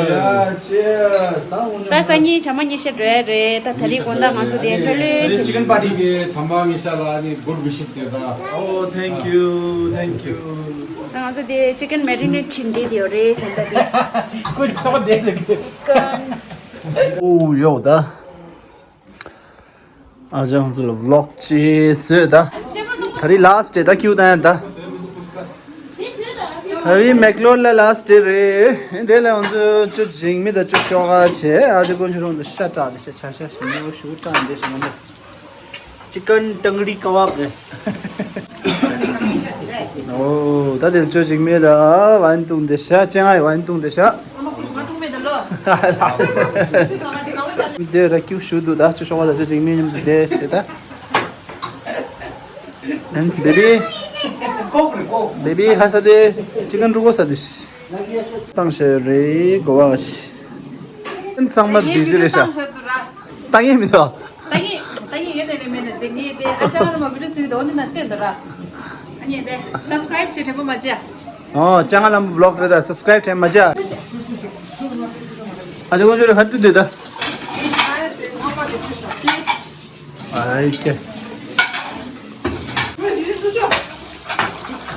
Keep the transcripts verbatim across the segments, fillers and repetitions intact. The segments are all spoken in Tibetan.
Yeah, cheers. ད་སང་ཉིན་བྱ་མ་ཉི་ཤ་འགྲོ་ཡ་རེད། ད་ད་རེས་དགོང་དག་ང་ཚོ་དེ་ལྷོད་ལྷོད་བྱེད། Chicken party གི་བྱ་མ་ཉི་ཤ་ལ་ནི་good wishes ཡོད་ད། Oh, thank you, thank you. ད་ང་ཚོ་དེ་chicken marinate བྱིན་བསྡད་ཡོད་རེད་དགོང་དག་དེ། ཁོ་ཚོ་བསྡད་འདུག་ཨོ་ཡོད་ད། ཨ་ཅག་ང་ཚོ་ལ་vlog ཅིག་བཟོས་ད། ད་རེས་last day ད་ཁྱིའུ་ད་ཡང་ད། ད་རེས་མེག་ལོར་ལ་last day རེད། དེ་ལ་ང་ཚོ་ཅོ་འཇིགས་མེད་དང་ཅོ་ཤོག་ཁ་བྱས། ཨ་ཅག་དཀོན་མཆོག་རང་དུ་ཤ་སྐྲག་དེ་ཤ་ཆ་ཤ་ཞིམ་པོ་ཞིག་སྐྲག་འདི་ཞིག་ང་ཚོ། Chicken tangri kebab རེད། ཨོ་ད་དེ་ཅོ་འཇིགས་མེད་ད་ཝའིན་བཏུང་དེ་ཤ་ཅེ་ང་ཡི་ཝའིན་བཏུང་དེ་ཤ། དེ་ར་ཁྱིའུ་ཞུ་འདུག་ད་ཅོ་ཤོག་ཁ་ད་ཅོ་འཇིགས་མེད་མཉམ་དུ་དེ་བྱེད་ད། Baby, baby, ཧ་ས་དེ་chicken རུ་གོ་ས་དེ་ཤ། བཏང་ཤེས་རེད་གོ་བ་ཤ། ཚང་མ་busy རེད་ཤ། བཏང་ཡས་མི་འདུག་ད་ངས་ད་ངས་ཡོད་དེ་རེད་མེད་དེ་ངས་དེ་ཨ་ཅག་ལ་མ་བི་ཌིའོ་བཟོས་འདུག་འོ་ནི་ན་བསྟན་འདུག་ར། ཨ་ནི་དེ་subscribe བྱེད་དྲན་པ་མ་བརྗེད། ཨོ་ཅང་ལམ་vlog རེད་ད་subscribe བྱེད་མ་བརྗེད། ཨ་ཅག་དཀོན་མཆོག་རེ་ཁ་བཏུད་དེ་ད། ཨའི་ཀེ།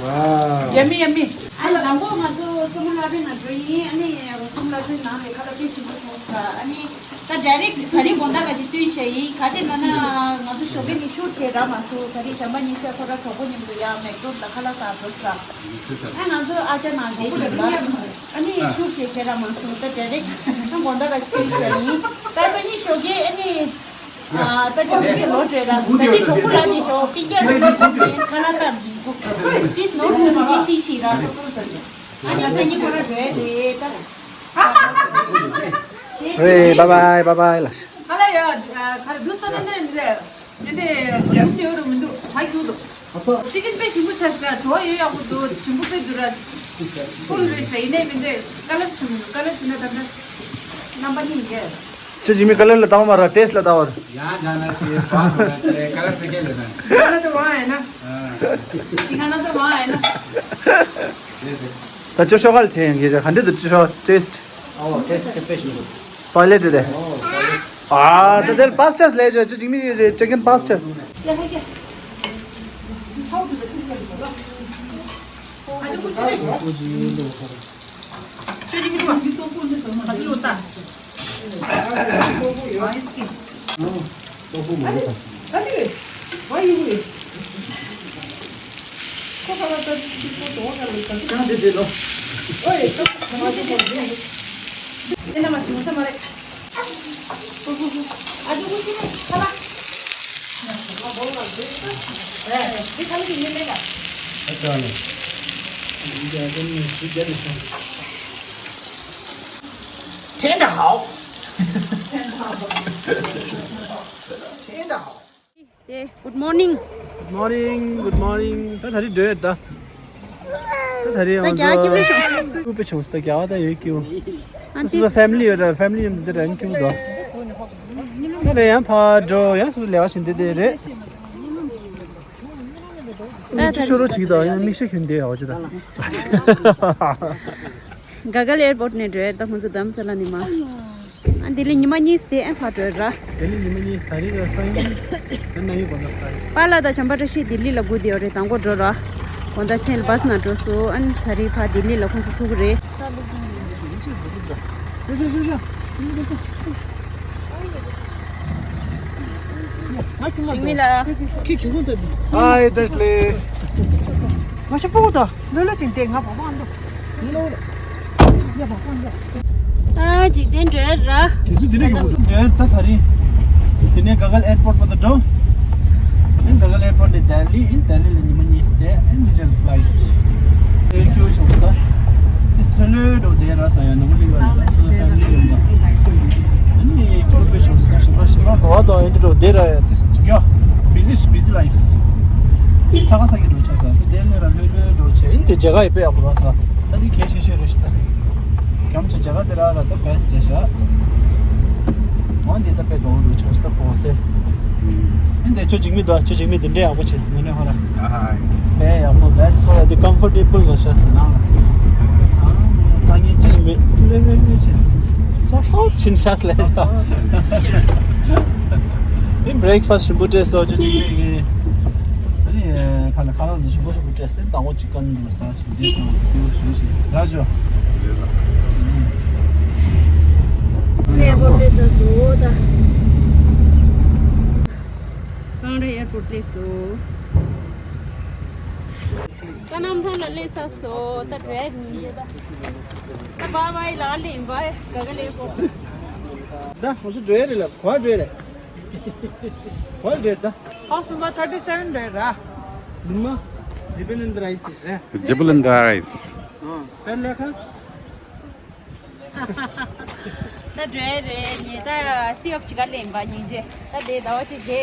Wow. Yummy, yummy. ཨ་ནི་དང་པོ་ང་ཚོ་སུ་མོ་ལ་རི་ན་འགྲོ་ཡིན། ཨ་ནི་སུ་མོ་ལ་རི་ནང་ལས་ཁ་ལག་ཅིག་ཞིམ་པོ་སོང་ས། ཨ་ནི་ད་direct ག་རེ་དགོང་དག་ག་ཅིག་བསྟུན་བྱས་ཡིན། ག་དེ་ན་ན་ང་ཚོ་ཞོགས་པའི་ནི་ཤུགས་ཆེ་ར་མ་སུ་ད་རེས་བྱམས་པ་ཉི་ཤ་ཁོ་ར་གྲོགས་པོ་མཉམ་དུ་ཡ་མེག་ཌོ་ལ་ཁ་ལག་ཟ་འགྲོ་ས། ཨ་ང་ཚོ་ཨ་ཅག་ནང་བསྡད་ཡིན་པ། ཨ་ནི་ཤུགས་ཆེ་ཁྱེད་ར་མ་སུ་ད་direct ད་དགོང་དག་ག་ཅིག་བསྟུན་བྱས་ཡིན། ད་སང་ཉིན་ཞོགས་ཀས་ཨ་ནི། ཨ་ད་ཅི་ཅི་ལོ་བྲེལ་ར། ད་ཅི་གྲོགས་པོ་ལ་ནི་ཞོགས་པིན་རྒྱ་སུ་ལོ་ཐོབ་ནས་ཁ་ན་ཏམ་གི་གུ། Please no to ནི་ཤིག་ཤིག་ར། ཨ་ཅག་སང་ཉིན་ཁོ་ར་བྲེལ་རེད་ད། རེད། bye bye, bye bye ལ། ཁ་ལ་ཡ་ཁ་ར་དུ་ས་ན་ནས་མི་རེད། དེ་དེ་ཡུམ་ཡོད་རུ་མི་འདུག་ཧ་གྱུར་འདུག་ཅི་གིན་པེ་ཞིམ་པོ་ཆ་ཤ་བྲོ་ཡོད་ཡག་པོ་འདུག་ཞིམ་པོ་དཔེ་འདུག་ར། ཕུལ་རེད་ཤ་ཡིན་ནའི་མི་འདུག་ཀ་ལར་ཆུ་མི་འདུག་ཀ་ལར་ཆུ་ན་ད་ད་རྣམ་པ་གཉིས་མི་འགལ། ཁྱོད་ཅིག་མི་ཀ་ལར་ལ་ལྟ་བ་མ་ར་ཏེས་ལ་ལྟ་བ་ར། ཡང་ན་ན་ཅི་པ་མ་ར་ཅི་ཀ་ལར་ཕེ་ཀེ་ལ་ན། ཁ་ན་ཏོ་མ་ཡིན་ན། ཁ་ན་ཏོ་མ་ཡིན་ན། ད་ཅོ་ཤོག་ཁ་ལ་ཆེ་ཡང་གི་ཅ་ག་འདི་དུ་ཅོ་ཤོག་ཏེས། ཨོ་ཏེས་ཏེ་པེ་ཤི་ནོ། ཊོའི་ལེཊ་རེད། ཨོ་ཊོའི་ལེཊ། ཨ་ད་དེར་པ་སི་ཅེས་ལས་ཅོ་ཅོ་ཅིག་མི་ཅིག་ཅིག་ཅིག་པ་སི་ཅེས། དེ། Good morning. Good morning, good morning. ད་ད་རེས་འགྲོ་ཡོད་ད། ད་ད་རེས་ད་རྒྱ་སྐྱིད་པོ་བྱུང་། སྐྱིད་པོ་བྱུང་སོང་། ད་རྒྱ་བ་ད་ཡོད་སྐྱིད་པོ། ཨ་སུ་ད་ཕེ་མི་ལི་ཡོད་ད། ཕེ་མི་ལི་ཡོད་ད་ར་སྐྱིད་པོ་འདུག་ད་རེས་ཡང་ཕར་འགྲོ་ཡང་སུ་ལས་ཀ་བྱེད་འདི་དེ་རེད། ཨ་ཅི་ཤོ་རོ་ཅིག་ད་ཡང་མིག་ཤེལ་གྱོན་བསྡད་ཡོད་ཅི་ད། ག་གལ་ཨེར་པོར་ཊི་ནས་འགྲོ་ཡོད་ད་ཁོང་ཚོ་རྡ་རམ་ས་ལ་ནས་མར། ཨ་ལྡི་ལི་ཉི་མ་གཉིས་དེ་ཨེ་ཕར་འགྲོ་ར། ལྡི་ལི་ཉི་མ་གཉིས། ད་རེས་ཀ་སང་ཉིན་ད་ན་ཡོད་པ་ན་ཕར། པཱ་ལགས་དང་བྱམས་པ་བཀྲ་ཤིས་ལྡི་ལི་ལ་སྒུག་བསྡད་ཡོད་རེད། དང་པོ་འགྲོ་ར། དགོང་དག་མཚན་ལ་བྷ་སི་ནང་འགྲོ་སོང་། ཨ་ནི་ད་རེས་ཕར་ལྡི་ལི་ལ་ཁོང་ཚོ་ཐུག་གི་རེད། འཇིགས་མེད་ལགས། ཁྱེད་ཁྱེད་ཁོང་ཚོ། ཨའི་ཏེས་ལེ། ང་ཤ་སྤུ་གུ་དང་ལོ་ལོ་ཅིག་བསྡད། ང་བག་བག་འདུག་ཨ་འཇིག་རྟེན་འགྲོ་ཡ་ར། དེ་ཚོ་དེ་ནས་ཡོང་འགྲོ་ཡ་ད་ད་རེས། དེ་ནས་ག་གལ་ཨེར་པོར་ཊི་བར་དུ་འགྲོ། ཨེན་ག་གལ་ཨེར་པོར་ཊི་ནས་ལྡི་ལི། ཨེན་ལྡི་ལི་ལ་ཉི་མ་གཉིས་བསྡད། ཨེན་ནི་ཇན་ཕ་ལའི་ཊི། ཨེ་ཀྱོ་ཆོག་ད། ཨེ་སི་ཐ་ལོས་འགྲོ་དེ་ར་ས་ཡ་ནོ་མ་ལི་བ་ལ་ས་ཡ་ཕེ་མི་ལི་ཡོང་ད། ཨ་ནི་ཀྱོ་པེ་ཆོག་ས་ཞིམ་པ་ཞིམ་པ་ག་བ་དང་ཨེ་འདྲ་འགྲོ་དེ་ར་ཡ་དེ་ཡ། བི་ཟི་བི་ཟི་ལའིཕ། དེ་ཚ་ག་ས་གི་འགྲོ་ཆ་ས་དེ་དེ་ནས་ར་ལྷོད་ལྷོད་འགྲོ་བྱས། ཨིན་དེ་རྒྱ་གར་ཡི་དཔེ་ཡག་པོ་ར་ས། ད་དེ་གལ་ཆེ་ཤོས་རེད་ཤག་ད། རྒྱ་མི་ཆ་རྒྱ་གར་དེ་ར་ལ་ད་བེ་སི་རེད་ཤག་འོན་དེ་ད་དཔེ་དགའ་བོ་འགྲོ་ཆོག་ས་ད་གོ་སེ། ཨིན་དེ་ཁྱོད་འཇིགས་མེད་དོ། ཁྱོད་འཇིགས་མེད་དེ་འདྲའི་ཡག་པོ་བྱས་སོང་ནས་ཧོ་ར། དཔེ་ཡག་པོ་བེ་སི་ཁོ་ར་དེ་ཀམ་ཕོར་ཊེ་བལ་ལ་ཤག་ཟེར་ནང་ལ། ད་ངས་ཅི་མེད་ལེ་ལེ་ལེ་བྱས། སོབ་སོབ་ཕྱིན་ཤག་ལས། དེ་བྷི་རེག་ཕ་སི་ཞིམ་པོ་སྤྲད་སོང་ཅི་ཅི་གི། ཨ་ནི་ཁ་ལ་ཁ་ལག་འདི་ཞིམ་པོ་ཞིམ་པོ་སྤྲད་སོང་། དང་པོ་ཅི་ཀན་ནུ་ཌལ་ཟ་ཅིག་འདི་སོང་དེ་ཞུ་ཞིག་ར་ཇོ། ཨེར་པོར་ཊི་སླེབས་སོང་ད། ཀང་ར་ཨེར་པོར་ཊི་སླེབས་སོང་། ད་གནམ་ཐང་ལ་སླེབས་ཚར་སོང་། ད་བྲོས་ཉིན་རེད་ད། ད་བྷའི་བྷའི་ལ་ལེན་བྷའི་ག་ག་ལེན་པོ། ད་ང་ཚོ་བྲོས་རེད་ལ་ག་བ་བྲོས་རེད། ག་བ་བྲོས་ད། ཧའོ་སི་ནམ་བར་ཐར་ཊི་སེ་ཝེན་རེད་ར། ལུང་མ། ཇེ་པི་ལན་ཌི་རའི་སི་རེད། ཇེ་པི་ལན་ཌི་རའི་སི། ཨ། དཔེ་ལེགས་ཁ། ད་བྲོས་རེད་ཉེ་ད་སི་ཨོཕ་ཅི་ག་ལེན་པ་ཉིན་རྗེས་ད་དེ་ཟླ་བ་གཅིག་དེ།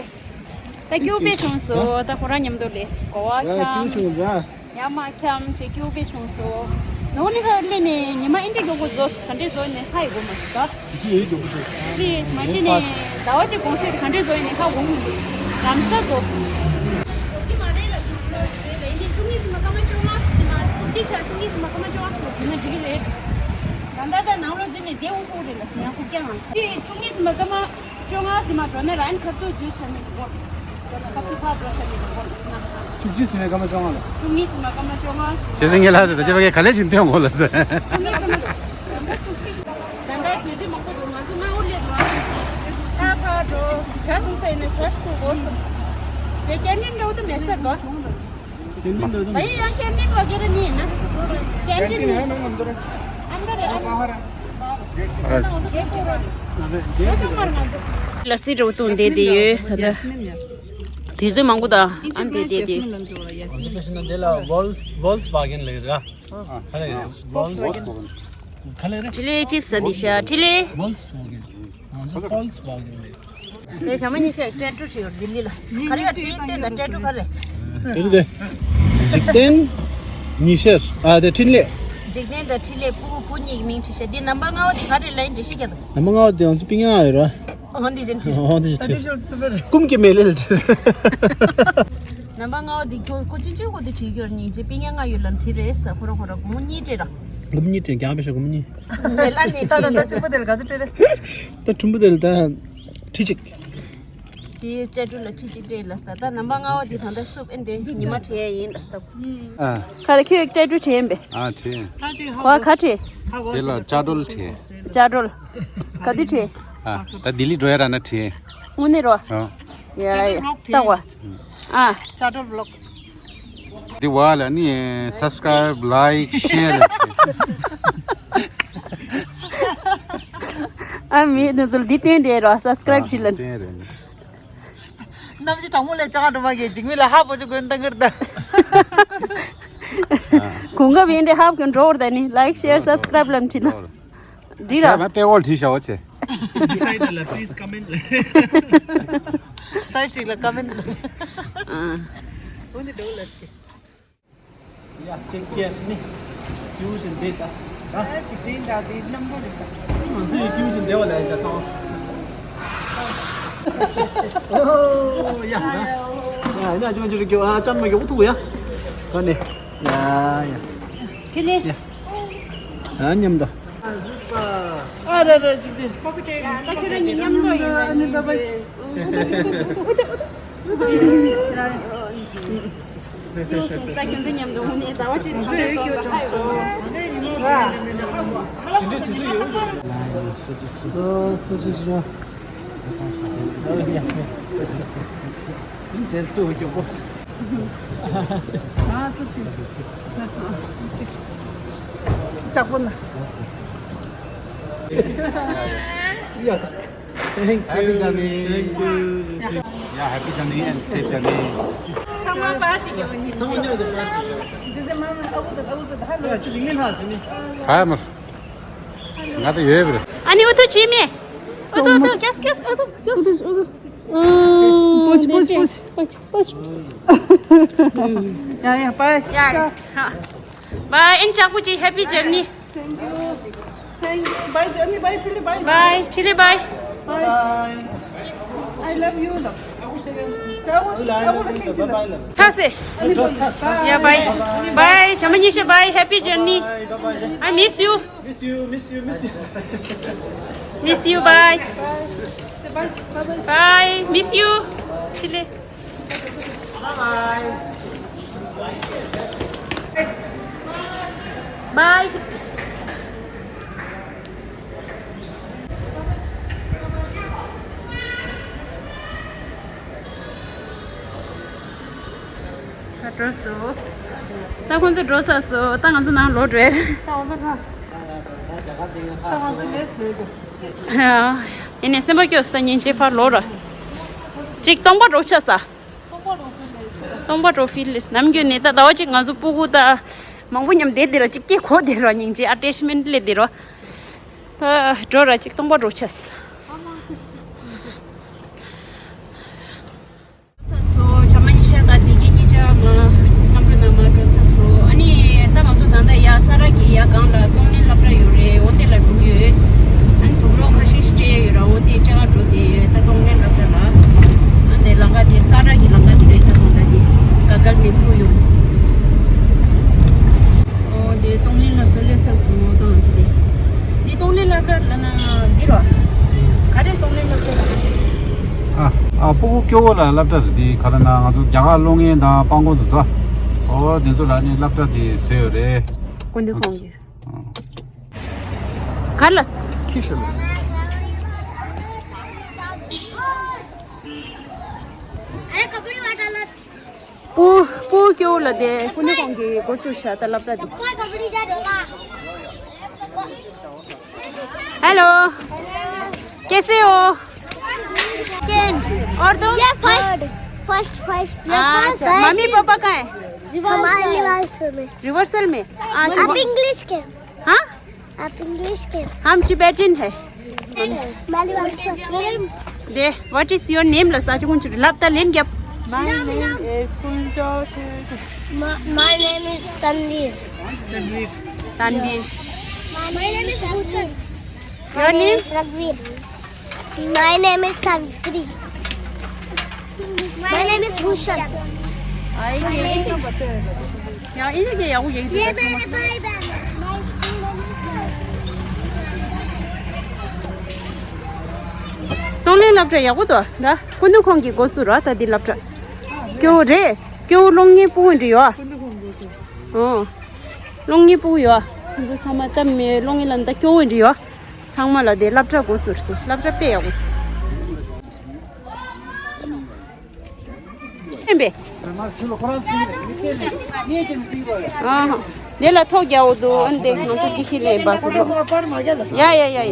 ད་སྐྱུག་པའི་བྱུང་སོང་། ད་ཁོ་རང་མཉམ་དུ་ལས་གོ་བ་ཡ་ཁྱམ་སྐྱུག་བྱུང་ར། ཡ་མ་ཁྱམ་ཆེ་སྐྱུག་པའི་བྱུང་སོང་། ནོ་ནི་ཁ་ལེ་ནི་ཉི་མ་ཨིན་དྲི་གོ་གོ་ཛོས་ག་འདྲེ་ཛོ་ནི་ཧ་ཡི་གོ་མ་སི་ད། ཅི་ཡི་གོ་གོ་ཛོས། ཅི་མ་ཤི་ནི་ཟླ་བ་གཅིག་གོང་སེ་ག་འདྲེ་ཛོ་ནི་ཧ་གོ་མི་འདུག་ལམ་ས་ཛོས། དེ་མ་རེད་ལ་ཟུར་ལོ་རེད་ལ་ཡིན་ཅུང་ངི་སི་མ་ཀ་མ་ཅོ་ང་སི་དེ་མ་ཅུང་ཅི་ཤ་ཅུང་ངི་སི་མ་ཀ་མ་ཅོ་ང་སི་ལ་ཇི་ན་ཇི་གི་རེད། ད་ད་ད་ནང་ལོ་ཇི་ནི་དེ་འུ་ཀུ་རེད་ལ་སི་ཡང་ཀུ་ཀྱང་ང་། དེ་ཅུང་ངི་སི་མ་ཀ་མ་ཅོ་ང་སི་དེ་མ་ཅོ་ནི་ར་ཨན་ཁ་ཏུ་ཇུ་ཤ་ནི་གི་གོ་རེད། ཅོ་ན་ཁ་ཏུ་ཁ་ཅོ་ཤ་ནི་གི་གོ་རེད་སི་ན། ཅུང་ངི་སི་མ་ཀ་མ་ཅོ་ང་ལ། ཅུང་ངི་སི་མ་ཀ་མ་ཅོ་ང་སི། ཅེ་སེ་ངེ་ལ་ཟེར་ད་ཅེ་བ་གེ་ག་ལེ་ཅིན་ཏེ་ཡོང་གོ་ལ་ཟེར། ཅུང་ངི་སི་མ་ཅུང་ངི་སི་མ། ད་ལྟ་དུས་ཚོད་མང་པོ་འདུག་ང་ཚོ་སྔ་པོ་སླེབས་འདུག་ཨ་ནི་ད་ཕར་འགྲོ་ཇ་འཐུང་ས་ཡིན་ན་ཇ་ཞིག་འཐུང་དགོས་སོང་། དེ་ཀན་ཊིན་འདྲ་བོ་དུ་མེད་ས་གོ། ཀན་ཊིན་འདྲ་བོ་དུ་བ་ཡི་ཡང་ཀན་ཊིན་བ་གེ་ར་ནི་ཡིན་ན། ཀན་ཊིན་ནི་ཨན་དར་རེད་ཨན་དར། ལ་སི་འགྲོ་བཏུང་བསྡད་དེ་ཡོད་ད་ལྟ། དུས་ཚོད་མང་པོ་དང་ཨ་བསྡད་བསྡད་དེ། དེ་ལ་ཝོལ་ཝོལ་སི་ཝ་གེན་ལེ་ར། ག་ལེ་རེད། ཝོལ་སི་ཝ་གེན། ག་ལེ་རེད། ཁྲི་ལེ་ཅིབ་ཟ་འདི་ཤ་ཁྲི་ལེ། ཝོལ་སི་ཝ་གེན། ང་ཚོ་ཕོལ་སི་ཝ་གེན་རེད། ཨེ་ཞག་མ་གཉིས་ཤག་ཊེ་ཊུ་བྲིས་ཡོད་ལྡི་ལི་ལ། ག་རེ་ཡ་ཊེ་ཊུ་ད་ཊེ་ཊུ་ག་རེ། ཨེ་རེད་དེ། འཇིག་རྟེན་ཉི་ཤར་ཨ་དེ་འཕྲིན་ལས། འཇིག་རྟེན་ད་འཕྲིན་ལས་སྤུ་གུ་བུ་གཉིས་ཀྱི་མིང་བྲིས་ཤག་འདི་ནམ་བར་ལྔ་བ་དེ་ག་རེ་ལ་ཡིན་འགྲེལ་བཤད་རྒྱག་དང་། ནམ་བར་ལྔ་བ་དེ་ང་ཚོ་པིང་ཡང་ཡོད་ར། འོ་འདི་བཞིན་བྲིས། འོ་འདི་བཞིན་བྲིས། ཀུམ་གྱི་མེ་ལེ་ལ་བྲིས། ནམ་བར་ལྔ་བ་འདི་ཁྱོད་ཁོ་ཅི་ཅི་ཁོ་འདི་བྲིས་ཡོད་ཉིན་རྗེས་པིན་ཡ་ལྔ་ཡོད་ལ་འབྲི་རེད་ས་ཁོ་ར་ཁོ་ར་སྒོར་མོ་གཉིས་སྤྲད་ར། སྒོར་མོ་གཉིས་སྤྲད་རྒྱག་པའི་ཤ་སྒོར་མོ་གཉིས། མེ་ལ་ནས་ད་ད་ད་བྲིས་ཤིག་པོ་དེ་ལ་ག་ཚོད་སྤྲད་རེད། ད་ཁྲིམས་པོ་དེ་ལ་ད་ཁྲི་གཅིག་དེའི་སྤྲད་འགྲོ་ལ་ཁྲི་གཅིག་སྤྲད་ལ་ས་ད་ནམ་བར་ལྔ་བ་འདི་ད་ད་སུབ་ཨེན་དེ་ཉི་མ་བྲིས་ཡ་ཡིན་ལ་ས། ཨ། ག་རེ་ཁྱོད་སྤྲད་འགྲོ་བྲིས་ཡིན་པས། ཨ་བྲིས། ག་ག་བྲིས། དེ་ལ་ལྕགས་སྒྲོལ་བྲིས། ལྕགས་སྒྲོལ། ག་དུས་བྲིས། ཨ་ད་ལྡི་ལི་འགྲོ་ཡ་ར་ན་བྲིས། དངོས་གནས་རོ། ཨ། ཡ་ཡ་ལྟ་བ། ཨ། ལྕགས་སྒྲོལ་བི་ལོག་འདི་བ་ལ་ནི་སབ་སི་ཀ་རའིབ་ལའིཀ་ཤེར། ཨ་མི་འདི་ཚོ་འདི་བསྟན་དེ་རོ་སབ་སི་ཀ་རའིབ་བྱེད་ལ། བསྟན་རེད། གནམ་གཤིས་གྲང་མོ་ལས་ཅང་འགྲོ་མ་གི་འཇིགས་མེད་ལ་ཧ་པོ་ཅིག་གོན་ཏང་གིར་ད། གོང་ག་བེན་རེ་ཧབ་གི་འགྲོ་བར་ད་ནི་ལའིཀ་ཤེར་སབ་སི་ཀ་རའིབ་ལམ་ཁྲིད་ན། འདི་ར། ཁྱེད་མ་དཔེ་འོལ་ཁྲིད་ཤག་འོ་ཆེ། སའིཌ་ལ་པི་ལི་སི་ཀ་མེན་ཊི། སའིཌ་ཞིག་ལ་ཀ་མེན་ཊི། ཨ། འོ་ནི་འདྲ་བོ་ལ་ཁྱེད། ཡ་ཅེ་ཀེ་སི་ནི། ཀྱུ་ཞིག་འདི་ད། ད་ཅིག་འདི་འདྲ་འདི་རྣམ་པ་རེད་ད། ང་ཚོའི་ཀྱུ་ཞིག་འདི་བ་ལ་ཡ་ཅག་སོང་། ཨོ་ཡ་ཡ། ཡ་ཡ་ཅང་ཅིག་ཀྱུ་ཨ་ཅང་མ་ཀྱུ་ཐུག་ཡ། ག་ནས། ཡ་ཡ། ཁྱེད་ནི། ཡ། ཨ་མཉམ་དུ། ཨ་ར་ར་ཅིག་དེ། ད་ཁྱེད་རང་གཉིས་མཉམ་དུ་ཡིན་ན་ཨ་ནི་ད་པ། ད་ཁྱེད་ཚོ་མཉམ་དུ་དངོས་གནས་ཟླ་བ་གཅིག་ཐང་ཆད་སོང་ལ་ཧ་ཡོད་མ་སོང་། དེ་འདྲའི་དུས་ཚོད་ཡོད་མ་རེད། ཨ་ཁོ་ཅི་ཅི་ཡང་། ཨ་ཡ། ཨིན་ཇེལ་ཏུ་ཡོད་གོ། ཨ་ཁོ་ཅི། ལགས་སོ། ལྕགས་པོ་ན། ཡ་ད། Thank you. Happy journey. Thank you. Yeah, happy journey and safe journey. ཚང་མ་པར་ཞིག་ཡོང་ནི། ཚང་མ་ཉོ་དང་པར་ཞིག་ཡོང་། འདི་ཚོ་མ་ཨ་བུ་དང་ཨ་བུ་དང་ཧ་ལོ། ཨ་ཅི་ཅིག་ནི་ལྷག་ཟིན་ནི། ག་མ། ང་ད་ཡོད་བར། ཨ་ནི་ཨུ་ཐུ་ཆི་མེ། ཨུ་ཐུ་ཨུ་ཐུ་ཀེས་ཀེས་ཨུ་ཐུ་ཀེས། ཨུ་ཐུ་ཨུ་ཐུ། པོ་ཅི་པོ་ཅི་པོ་ཅི། པོ་ཅི་པོ་ཅི། ཡ་ཡ་bye. Yeah. Bye. ཨིན་ཅག་པོ་ཅི། Happy journey. Thank you. Thank you. Bye, Jenny. Bye, Tilly. Bye. Bye, Tilly. Bye. Bye. I love you. ཚ་སེ། Yeah, bye. Bye. བྱམས་པ་ཉི་ཤུ། Bye. Happy journey. I miss you. Miss you, miss you, miss you. Miss you, bye. Bye, miss you. Chile. Bye. ད་འགྲོ་སོང་། ད་ཁོང་ཚོ་འགྲོ་ཚར་སོང་། ད་ང་ཚོ་ནང་ལོག་འགྲོ། ད་ང་ཚོ་ལས་ལས་འགྲོ། ཡིན་ནའི་སེམས་པ་སྐྱོ་སོང་། ད་སྙིང་རྗེ། ཕར་ལོག་ར། ཅིག་སྟོང་པ་འགྲོ་ཆ་ས། སྟོང་པ་འགྲོ་ཕིལ་ལེས། ནམ་རྒྱུན་ནས་ད་ཟླ་བ་གཅིག་ང་ཚོ་སྤུ་གུ་ད་མང་པོ་མཉམ་བསྡད་དེ་ར། ཅིག་སྐད་གོ་དེ་ར། སྙིང་རྗེ། ཨ་ཊེཆ་མེན་ཊི་སླེབས་དེ་ར། ད་འགྲོ་ར། ཅིག་སྟོང་པ་འགྲོ་ཆ་ས། ཚར་སོང་། ཇར་མ་ནི་ཤར་ད་བདེ་སྐྱིད་གཉིས་ཆ་མ་སྐམ་འགྲོ་ན་མ་འགྲོ་ཚར་སོང་། ཨ་ནི་ད་ང་ཚོ་ད་ལྟ་ཡ་ས་ར་གི་ཡ་སྒང་ལ་གཏོང་ལེན་སློབ་གྲྭ་ཡོད་རེད། འོ་དེ་ལ་འགྲོ་གི་ཡོད། ཨ་ནི་དུག་ལོག་ཁ་ཤས་ཤིག་སྤྲད་ཡོད་ར། འོ་དེ་སྤྲད་ག་འགྲོ་བསྡད་ཡོད། ད་གཏོང་ལེན་སློབ་གྲྭ་ལ། ཨ་ནི་ལམ་ཁ་དེ་ས་ར་གི་ལམ་ཁ་དེ་རེད། ད་གང་ལྟར་དེ་ག་གལ་མེད་ཚུགས་ཡོང་། ཨོ་དེ་གཏོང་ལེན་སློབ་གྲྭ་སླེབས་ཚར་སོང་། ད་ང་ཚོ་དེ། འདི་གཏོང་ལེན་སློབ་གྲྭ་ལབ་ན་འདི་རོ། ག་རེ་གཏོང་ལེན་སློབ་གྲྭ་རེད། ཨ། ཨ། སྤུ་གུ་སྐྱོ་བོ་ལ་སློབ་གྲྭ་རེད། འདི་ག་རེ་ན་ང་ཚོ་རྒྱ་གར་སློབ་གཉེར་དང་སྤྲང་པོ་ཚོ་དོ། ཨོ་འདི་ཚོ་ལ་ནི་སློབ་གྲྭ་འདི་བཟོས་ཡོད་རེད། ཀུན་ཏུ་ཁོང་གིས། ཨ། ག་རེ་ལབ་སོང་། ཁྱི་ཤོར་མ། སྤུ་སྤུ་སྐྱོ་བོ་ལ་དེ་ཀུན་ཏུ་ཁོང་གིས་འགོ་བཙུགས་ཤག་ད་སློབ་གྲྭ་འདི། हेलो, कैसे हो? सेकंड। और तुम? ये first. First, first. ये फर्स्ट। अच्छा, mummy papa कहाँ है? रिवर्सल। हमारे रिवर्सल में। रिवर्सल में? अच्छा। आप इंग्लिश के? हाँ? आप इंग्लिश के? हम टिबेटन है। मैं रिवर्सल। दे, what is your name? ལ་ས་ཅི་ཀུན་ཅི་ལབ་ད་ལན་རྒྱབ། My name is Kunjo Chökyo. My, my name is Tanvir. Tanvir. Tanvir. My name is Bhushan. Your name? Ragvir. My name is Santri. My name is Bhushan. ཡང་ཨིན་ཇི་གི་ཡག་པོ་ཡིན། ये मेरे भाई बहन है। གཏོང་ལེན་སློབ་གྲྭ་ཡག་པོ་འདུག་ད། ཀུན་ཏུ་ཁོང་གིས་འགོ་བཙུགས་ར། ད་འདི་སློབ་གྲྭ་སྐྱོ་བོ་རེད། སྐྱོ་བོ་སློབ་གཉེར་སྤུ་གུ་འདྲ་ཡོད། ཨོ། སློབ་གཉེར་སྤུ་གུ་ཡོད། ཁོང་ཚོ་ཚང་མ་ད་མི་སློབ་གཉེར་ལ་ད་སྐྱོ་བོ་འདྲ་ཡོད། ཚང་མ་ལ་དེ་སློབ་གྲྭ་འགོ་བཙུགས་རེད། སློབ་གྲྭ་དཔེ་ཡག་པོ་ཅིག་ཨེ་འབད། ཨ་ཧ། དེ་ལ་ཐོག་རྒྱག་འོ་འདུག་ཨ་ནི་དེ་ང་ཚོ་དེ་ཤི་ལེན་པ་དུ་ལོ། ཡ་ཡ་ཡ་ཡ།